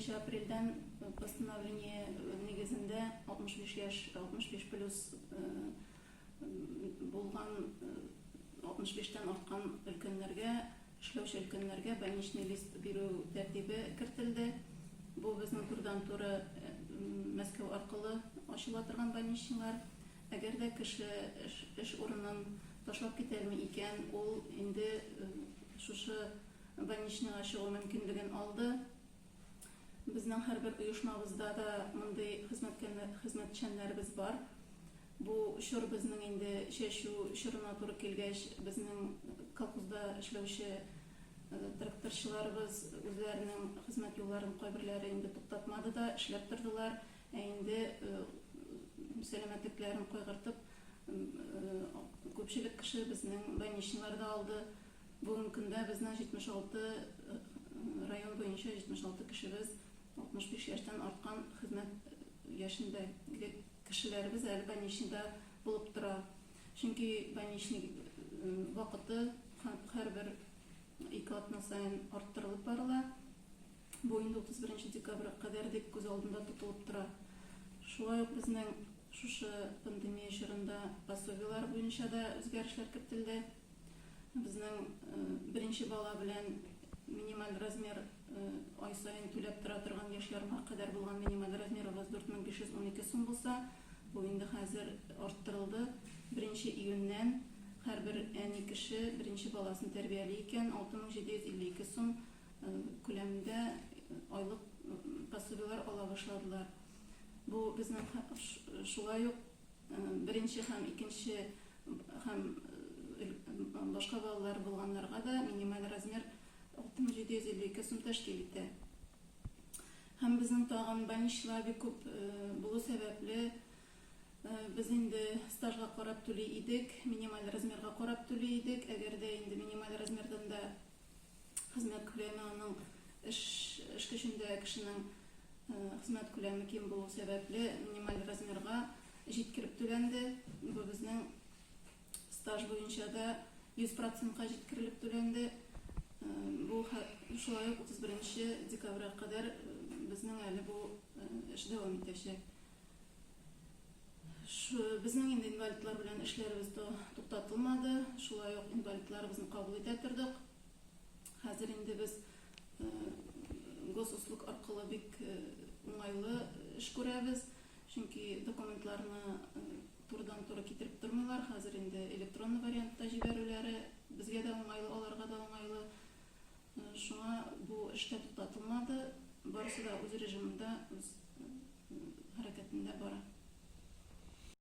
1 апрельдән постановление нигезендә 65 яшь, 65 плюс булган 65 тән арткан өлкәннәргә, эшләүче өлкәннәргә больничный лист бирү тәртибе кертелде. Бу безнең турыдан-туры Мәскәү аркылы ачыла торган больничныйлар. Әгәр дә кеше эш урынын ташлап китәлми икән, ул инде шушы больничныйга чыгу мөмкинлеген алды. Безнең һәрбер оешмабызда да мондый хезмәтчәннәребез бар. Бу чор безнең инде чәчү чорына туры килгәч, безнең колхозда эшләүче тракторчыларыбыз үзләренең хезмәт юлларын кайберләре инде туктатмады да, эшләп тордылар. Ә инде сәламәтлекләрен кайгыртып, күпчелек кеше безнең больничныйлар да алды. Бүгенге көндә безнең 76 район буенча 76 кешебез 65 яшьтән арткан хезмәт яшендәге кешеләребез әле больничныйда булып тора. Чөнки больничный вакыты һәрбер ике атна саен арттырылып барыла. Бу инде 31 декабрьгә кадәр дип күз алдында тотылып тора. Шулай ук безнең шушы пандемия чорында пособиеләр буенча да үзгәрешләр кертелде. Безнең беренче бала белән минималь размер ай саен түләп тора торган яшь ярымга кадәр булган минималь размерыбыз 4512 сум булса, бу инде хәзер арттырылды. Беренче июньнән һәрбер әни кеше беренче баласын тәрбияли икән, 6752 сум күләмендә айлык пособиеләр ала башладылар. Бу безнең шулай ук беренче һәм икенче һәм башка балалар булганнарга да минималь размер 6752 сум тәшкил итә. Һәм безнең тагын больничныйлар бик күп булу сәбәпле, без инде стажга карап түли идек, минималь размерга карап түли идек. Әгәр дә инде минималь размердан да хезмәт күләме аның эш эш көчендә кешенең хезмәт күләме ким булу сәбәпле минималь размерга җиткереп түләнде. Бу безнең стаж буенча да 100 процентка җиткерелеп түләнде. Бу шулай ук 31 декабрьгә кадәр безнең әле бу эш дәвам итәчәк. Безнең инде инвалидлар белән эшләребез туктатылмады. Шулай ук инвалидларыбызны кабул итә тордык. Хәзер инде без госуслуг аркылы бик уңайлы эш күрәбез. Чөнки документларны турыдан-туры китереп тормыйлар. Хәзер инде электронный вариантта җибәрүләре безгә дә уңайлы, аларга да уңайлы. Шуңа бу эш тә туктатылмады. Барысы да үз режимында, үз.